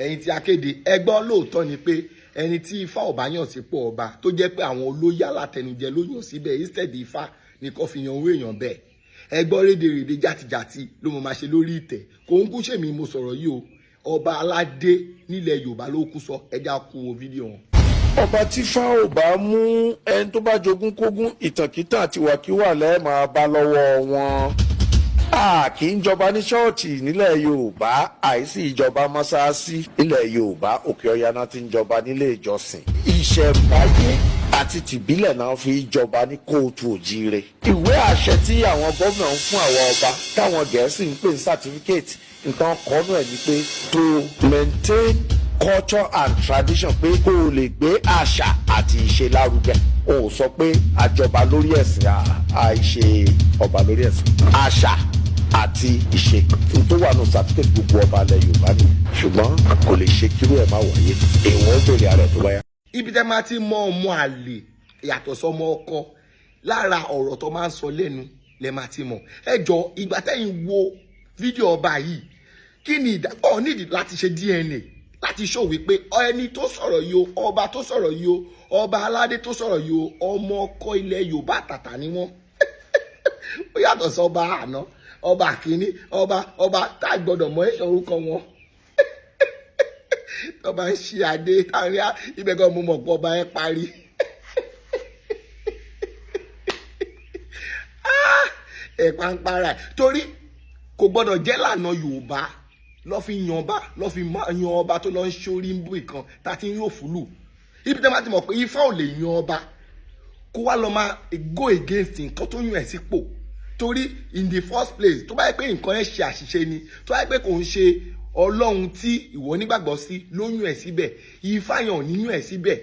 Ẹ̀yin tí akéde ẹgbọ́n, lóòótọ́ ni pé ẹni tí Ifá ò bá yàn sípò ọba, tó jẹ́ pé àwọn olóyè alátẹnujẹ ló yàn síbẹ̀ instead Ifá ni kò fi yan owó èèyàn bẹ́ẹ̀, ẹgbọ́n, rédèrèdè játijàti ló mọ̀ máa ṣe lórí ìtẹ́. Kò ń kú sèmi mo sọ̀rọ̀ yìí o. Ọba aládé nílẹ̀ Yorùbá ló kú sọ. Ẹja kú wo fídíò wọn. Ọba tí Fá ò bá mú, ẹni tó bá jogún kógún, ìtànkítàn àti wàkíwà lẹ́ẹ̀ máa bá lọ́wọ́ wọn. A kì í jọba ní ṣọ́ọ̀ṣì nílẹ̀ Yorùbá, àìsí ìjọba mọ́sáàsì nílẹ̀ Yorùbá. Òkè Ọya náà ti ń jọba nílé ìjọsìn. Ìṣẹ̀ǹbáyé àti tìbílẹ̀ náà fi jọba ní kóòtù òjíire. Ìwé àṣẹ tí àwọn gómìnà ń fún àwọn ọba, táwọn Gẹ̀ẹ́sì ń pè ní certificate, nǹkan kọ́nú ẹ̀ ni pé to maintain culture and tradition, pé kó o lè gbé àṣà àti ìṣe lárugẹ. O ò sọ pé àjọba lórí ẹ̀sìn, àìṣe ọba lórí ẹ̀sìn, àṣà àti ìṣe n tó wà ní certificate gbogbo ọba ilẹ̀ Yorùbá ni. Ṣùgbọ́n kò lè ṣe kírú ẹ̀ má wáyé. Èèwọ̀n ó bèrè ara ẹ̀ tó bá yá. Ibi tẹ́ máa ti mọ ọmọ àlè yàtọ̀ sọmọ ọkọ, lára ọ̀rọ̀ tó máa ń sọ lẹ́nu lẹ máa ti mọ̀. Ẹ jọ, ìgbà tẹ́yìn wo fídíò ọba yìí, kí ni ìdápọ̀ nídìí láti ṣe DNA láti ṣó wípé ẹni tó sọ̀rọ̀ yìí o, ọba tó sọ̀rọ̀ yìí o, ọba aládé tó sọ̀rọ̀ yìí o, ọmọ ọkọ ilẹ̀ Yorùbá tàtà ni wọ́n? Ó yàtọ̀ sọba àná, ọba kìíní, ọba tá a gbọ́dọ̀ mọ ẹ̀ṣọ́ orúkọ wọn tọba ń ṣe adé táwọn ibẹ̀ gan mo mọ̀ pé ọba yẹn parí. Ẹ̀ pàǹpàrà ẹ̀ torí kò gbọ́dọ̀ jẹ́ lànà Yorùbá lọ́ fi yan ọba, lọ́ fi yan ọba tó lọ́ ń ṣorí ń bù ìkan tá a ti ń yóò fúlù. Ibi tí wọ́n ti mọ̀ pé Ifá ò lè yan ọba kó wá lọ máa go against nǹkan tó yàn ẹ̀ sípò, torí in the first place, tó bá yẹ pé nǹkan ẹ̀ ṣe àṣìṣe ni, tó bá yẹ pé kò ń ṣe Ọlọ́run tí ìwọ nígbàgbọ́ sí ló yàn ẹ̀ síbẹ̀, Ifá yẹn ò ní yàn ẹ̀ síbẹ̀.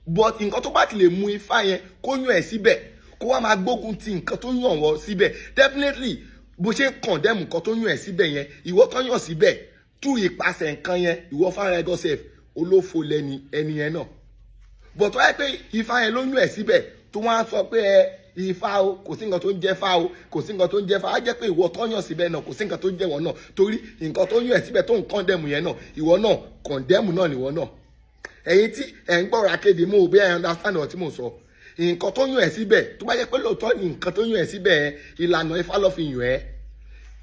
But nǹkan tó bá ti lè mú Ifá yẹn kó yàn ẹ̀ síbẹ̀, kó wá máa gbógun ti nǹkan tó yàn wọ́n síbẹ̀, definitely bó ṣe ń condemn nǹkan tó yàn ẹ̀ síbẹ̀ yẹn, ìwọ tó yàn síbẹ̀ tú ìpasẹ̀ nǹkan yẹn, ìwọ fúnra ẹ̀ gọ́sẹ̀f olófo lẹ́ni ẹni yẹn náà. But tó yẹ pé Ifá yẹn ló yàn ẹ̀ síbẹ̀, tó wọ́n á sọ pé ẹ Ifá o, kò sí nǹkan tó ń jẹ́ fá o, kò sí nǹkan tó ń jẹ́ fá, á jẹ́ pé ìwọ tó yàn síbẹ̀ náà, kò sí nǹkan tó ń jẹ́ wọ́n náà, torí nǹkan tó yàn ẹ̀ síbẹ̀ tó ń condemn yẹn náà, ìwọ náà condemn náà nìwọ náà. Ẹ̀yin tí ẹ̀ ń gbọ́rọ̀ akéde mú o bí ẹ̀ understand ọ̀rọ̀ tí mò ń sọ. Nǹkan tó yàn ẹ̀ síbẹ̀, tó bá yẹ pé lóòótọ́ ni nǹkan tó yàn ẹ̀ síbẹ̀, ìlànà Ifá ló fi yàn ẹ́,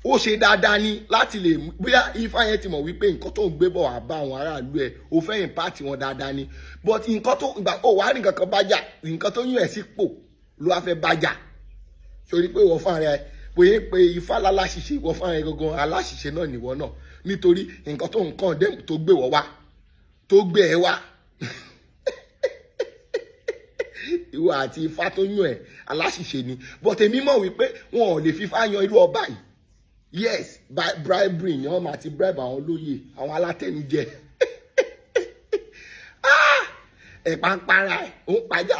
ó ṣe dáadáa ní láti lè bóyá Ifá yẹn ti mọ̀ wípé nǹkan tó ń gbé bọ̀ wá bá àwọn aráàlú ẹ̀, ó fẹ́ impact wọn dáadáa ni. But nǹkan tó ìgbà ó wàá rí nǹkan kan bá jà, nǹkan tó yàn ẹ̀ sípò ló wá fẹ́ bá jà, torí pé ìwọ fúnra rẹ bóyá pé Ifá láláṣìṣe, ìwọ fúnra rẹ gangan aláṣìṣe náà nìwọ náà, nítorí nǹkan tó nǹkan dẹ́mu tó gbé wọ́ wá, tó gbé ẹ wá, ìwọ àti Ifá tó yàn ẹ, aláṣìṣe ni. But èmi mọ̀ wípé wọn ò lè fífá yan irú ọba yìí. Yes, by bribery ni wọ́n máa ti bribe àwọn olóyè, àwọn alátẹnujẹ. Ẹ̀pà ń para ẹ̀, ó ń pajá.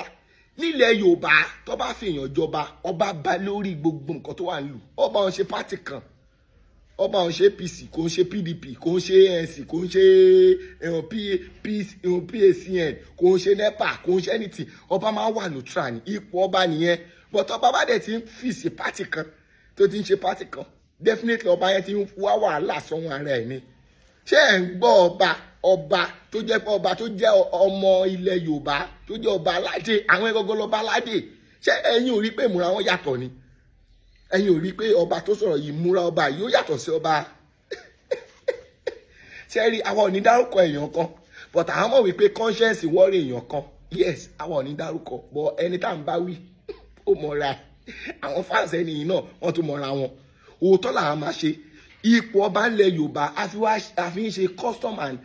Nílẹ̀ Yorùbá, tó bá fi èèyàn jọba, ọba bá lórí gbogbo nǹkan tó wà nílùú. Ọba òun ṣe party kan, ọba òun ṣe APC, kò ń ṣe PDP, kò ń ṣe ANC, kò ń ṣe PACN, kò ń ṣe NEPA, kò ń ṣe anything. Ọba máa wà neutral ní ipò ọba nìyẹn. But ọba bá dẹ̀ ti ń fìsì party kan, tó ti ń ṣe party kan, definitely ọba yẹn ti ń wá wàhálà sọ́wọ́n ara ẹ̀ ni. Ṣé ẹ̀ ń gbọ́? Ọba tó jẹ́ pé ọba tó jẹ́ ọmọ ilẹ̀ Yorùbá, tó jẹ́ ọba aládé, àwọn ẹgọgọ lọba aládé. Ṣé ẹ̀yin ò rí pé ìmúra wọn yàtọ̀ ni? Ẹ̀yin ò rí pé ọba tó sọ̀rọ̀ yìí, múra ọba yìí ó yàtọ̀ sí ọba? Ṣé rí, àwa ò ní dárúkọ èèyàn kan, but àwọn mọ̀ wípé conscience worry èèyàn kan. Yes, àwa ò ní dárúkọ, but ẹni tá à ń bá wí ó mọ̀ra. Àwọn fans ẹni yìí náà, wọ́n tún mọ̀ra wọn. Òótọ́ làwọn máa ṣe. Ipò ọba ńlẹ̀ Yorùbá, a fi ń ṣe custom and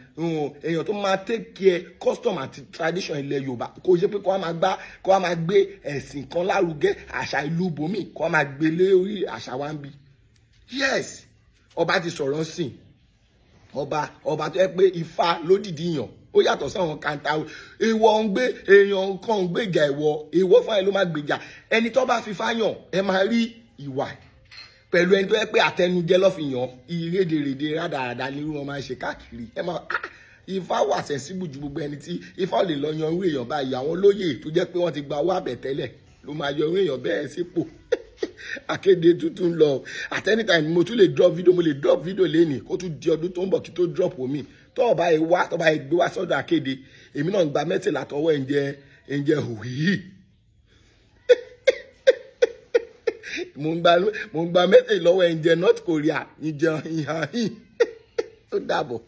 èèyàn tó máa take care custom àti tradition ilẹ̀ Yorùbá. Kò ṣe pé kó wá máa gbá, kó wá máa gbé ẹ̀sìn kan lárugẹ, àṣà ìlú bòmí, kó wá máa gbé lórí àṣà wa ń bí. Yes, ọba ti sọ̀rọ̀ sìn. Ọba tó yẹ pé Ifá lódìdí yàn, ó yàtọ̀ sáwọn kàńtà. Ìwọ ń gbé èèyàn kan ń gbèjà, ìwọ fún ẹ ló máa gbèjà. Ẹni tó bá fífá yàn, ẹ máa rí ìwà pẹ̀lú ẹni tó yẹ pé àtẹnujẹ ló fi yàn, ìrédèrèdè rádaràda ni irú wọn máa ń ṣe káàkiri. Ẹ máa Ifá wà sensible ju gbogbo ẹni tí Ifá ò lè lọ yan irú èèyàn báyìí. Àwọn olóyè tó jẹ́ pé wọ́n ti gba owó àbẹ̀tẹ́lẹ̀ ló máa yọ irú èèyàn bẹ́ẹ̀ sípò. Akéde tuntun lọ. At any time mo tún lè drop video, mo lè drop video lẹ́nìí, kó tún di ọdún tó ń bọ̀ kí tó drop omi. Tó ọba yìí wá, tó ọba yìí gbé wá sọ́dọ̀ akéde, èmi náà ń gba mẹ́tì látọwọ́ ẹ̀ ń jẹ ẹ̀ ń jẹ hòhìhì. Mo ń gba mẹ́tì lọ́wọ́ ẹ̀ ń jẹ North Korea, ìjẹun ìhàn yìí. Ó dàbọ̀.